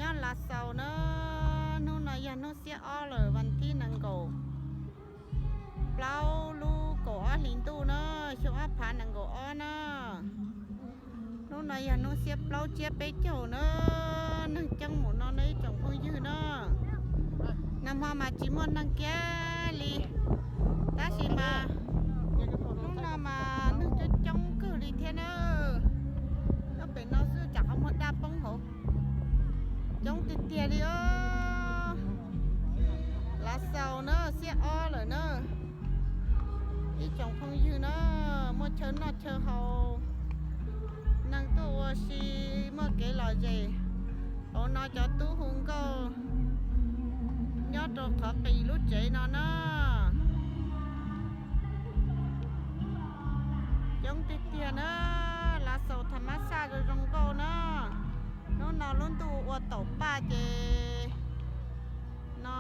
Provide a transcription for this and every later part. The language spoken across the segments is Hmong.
Nyob Lav Xaus na, hnub no yog hnub xiab ob lawm, vas thib nees nkaum plaub lub kaum ob hlis ntuj na, xyoo ob phav nees nkaum ob na. Hnub no yog hnub xiab plaub tsiab peb caug na, neeg coob mus no na ib tsoom phooj ywg na. Nag hmo mas tsis muaj neeg kiag li, tab sis mas hnub no mas neeg coob coob kawg li thiab na. Nyob pem no xwb tsam qhov muag daj poob hauv, coob tiag tiag li os. Lav Xaus na, xiab ob lawm na. Ib tsoom phooj ywg na, muaj chaw noj chaw haus, neeg tuaj ua si, muaj kev lom zem. Hauv no cov tub hu nkauj nyob rau qhov qis lub tsev no na. Coob tiag tiag na, Lav Xaus tham mab xaj zoo zoo nkauj na. Hnub no lub ntuj ua taum paj ces no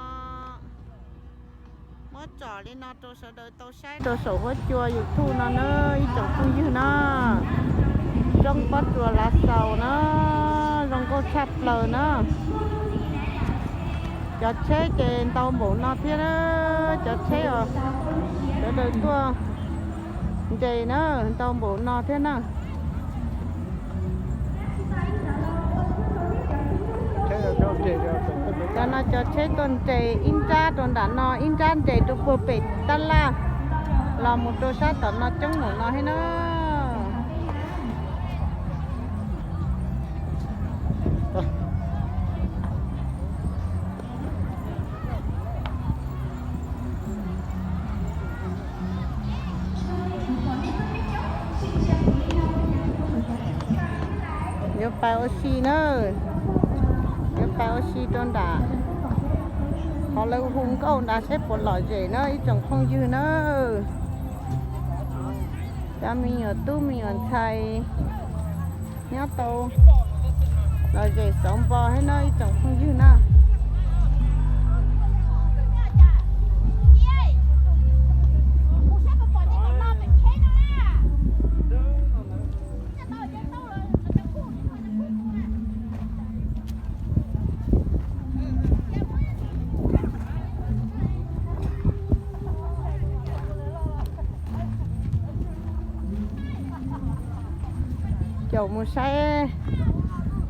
muab tsom li no rau sawv daws tau saib rau saum huab cua YouTube no na ib tsoom phooj ywg na. Roob pob tsuas Lav Xaus na, zoo nkauj tshaj plaws na. Cov tsheb ces ntau npaum no thiab na, cov tsheb os, sawv daws tuaj nres na, ntau npaum no thiab na. Cov no cov tsheb tuaj nres ib nrab rau nram no, ib nrab nres rau puag pem tab laj, los mus rau sab tom no coob npaum no thiab na. Yuav pais ua si na, yuav pais ua si rau nram qhov lawv hu nkauj nrad seb puas lom zem na ib tsoom phooj ywg na. Cov me nyuam tub me nyuam ntxhais nyob tau lom zem xauv npo thiab na ib tsoom phooj ywg na. Caum mus saib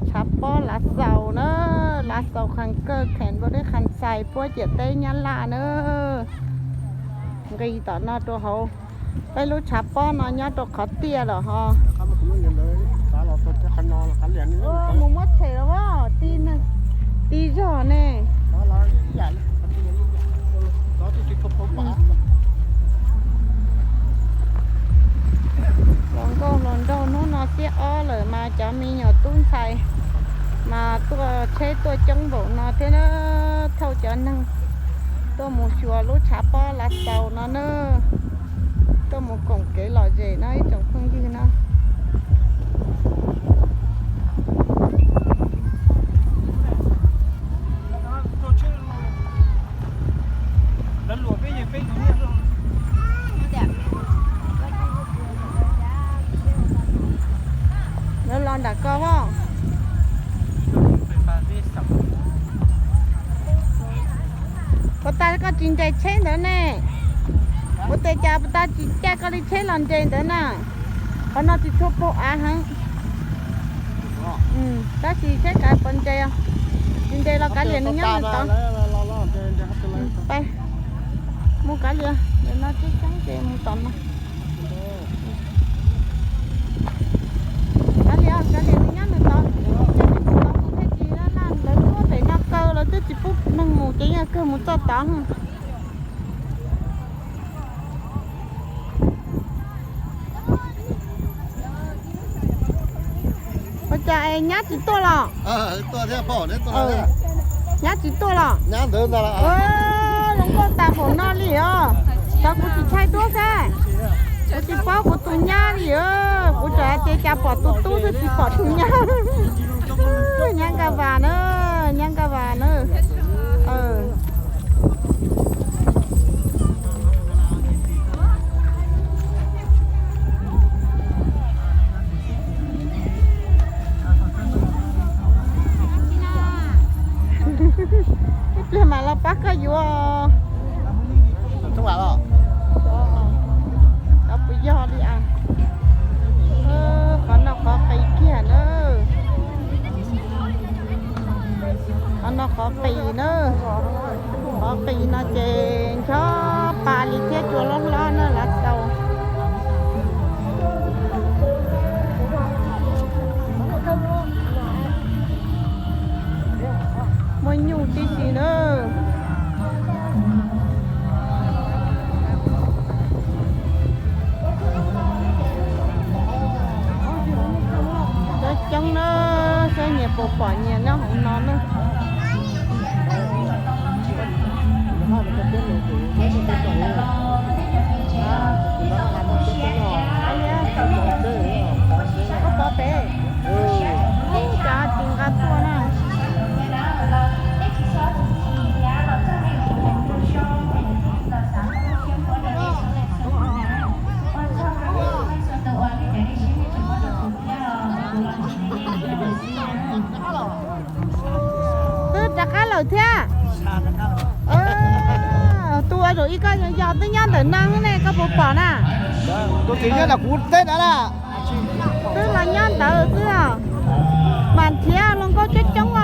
tshav pob Lav Xaus na, Lav Xaus Khas Kawj kheem dua lub Khas Xais puab ciam teb Nyab Laj na. Nqis tom no rau hauv, peb lub tshav pob no nyob rau qhov tiaj lawm ho. Mus muab tshem los, tib zog ne. Hluas nkauj hluas nraug, hnub no xiab ob lawm mas cov me nyuam tub ntxhais mas tuaj tsheb tuaj coob npaum no thiab na. Thauj cov neeg tuaj mus xyuas lub tshav pob Lav Xaus no na, tuaj mus koom kev lom zem no ib tsoom phooj ywg na. Lawv los nram ko os. Puas tas koj tsis nres tsheb ntawd ne? Ua tes cas puas tas tsis caij koj li tsheb los nres ntawd na? Qhov no tsis tshua paug av heev. Tab sis tsheb kav puas nres, tsis nres los kav liam nws nyob nws tod. Mus kav liam, ntawm no tseeb tseeb ces mus tom no. Kav liam, kav liam nws nyob nws tod. Ces nws mus tod mus thiaj tsis laj laj, lawv tuaj pem no kaw lawv twb tsis pub neeg mus ces yeej kawg mus txoj tod. Ua cas es nyab tsis tuaj los? Nyab tsis tuaj los? Zoo nkauj tas npaum no li os. Tov kuv tsis tshaib duab xwb, kuv tsis paub kuv tus nyab li. Kuv tseem hais tias cas pom tus tub xwb tsis pom tus nyab. Nyab Nkaj Vas na, Nyab Nkaj Vas na. Ib pliag mam los pab koj yuav. Cov puas yog li a? Qhov no qhov qis kiag na. Qhov no qhov qis na. Qhov qis no ces ncho pa li thiab, cua hlob hlob na, lav xaus. Muaj nyuj tib si na. Coob coob na, saib nyias puas pom nyias nyob hauv no na. Koj pom pem, ub, cas tsis nqa tuaj na. Twb rov qab lawm thiab. Tus ua zaum ib koj yog twb nyob ntawm no ne, koj puas pom na? Tus txiv nyob ntawm kuv teb ntawd na. Twb los nyob ntawd xwb os. Mas nrhiav hluas nkauj coob coob os.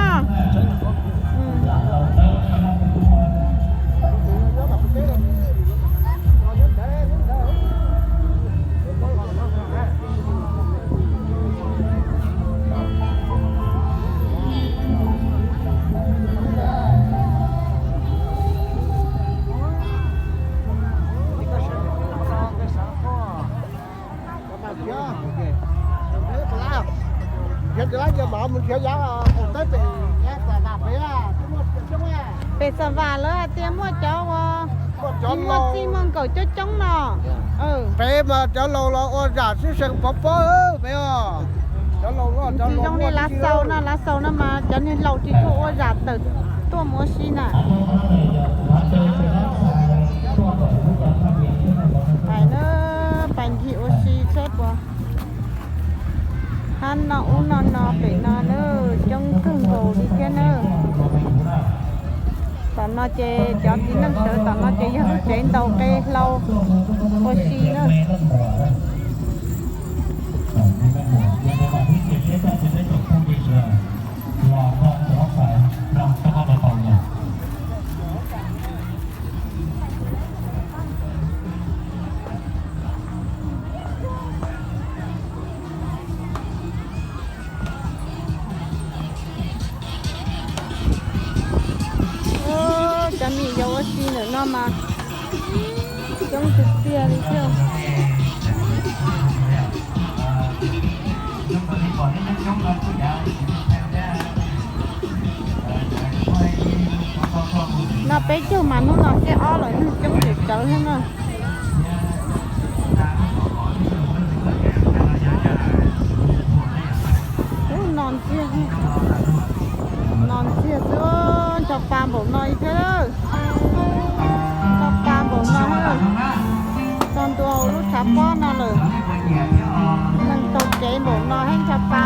Pem Xas Vas lawv hais tias muaj cov uas tsis muaj txij muaj nkawm coob coob no. Peb mas cov laus los ua zam sib seem pov pob peb os. Tsis zoo li lav xaus no, lav xaus no mas cov niag laus tsis tshua ua zam tawm tuaj mus ua si na. Pais na, pais ncig ua si seb puas hab no ub no no pem no na, coob kawg nkaus li thiab na. Tom no ces cov txiv neej sawv tom no ces yog lub tsev ntaus qe hlau ua si na. Cov me nyuam yaus ua si ntawm no mas coob tiag tiag li thiab. No peb caug mas hnub no xiab ob lawm, neeg coob tsawv tsawv thiab na. Ub, no ntxiag, no ntxiag xwb, ncho pa npaum no thiab. Ncho pa npaum no, txog ntua hauv lub tshav pob no lawm. Neeg taug kev npaum no thiab ncho pa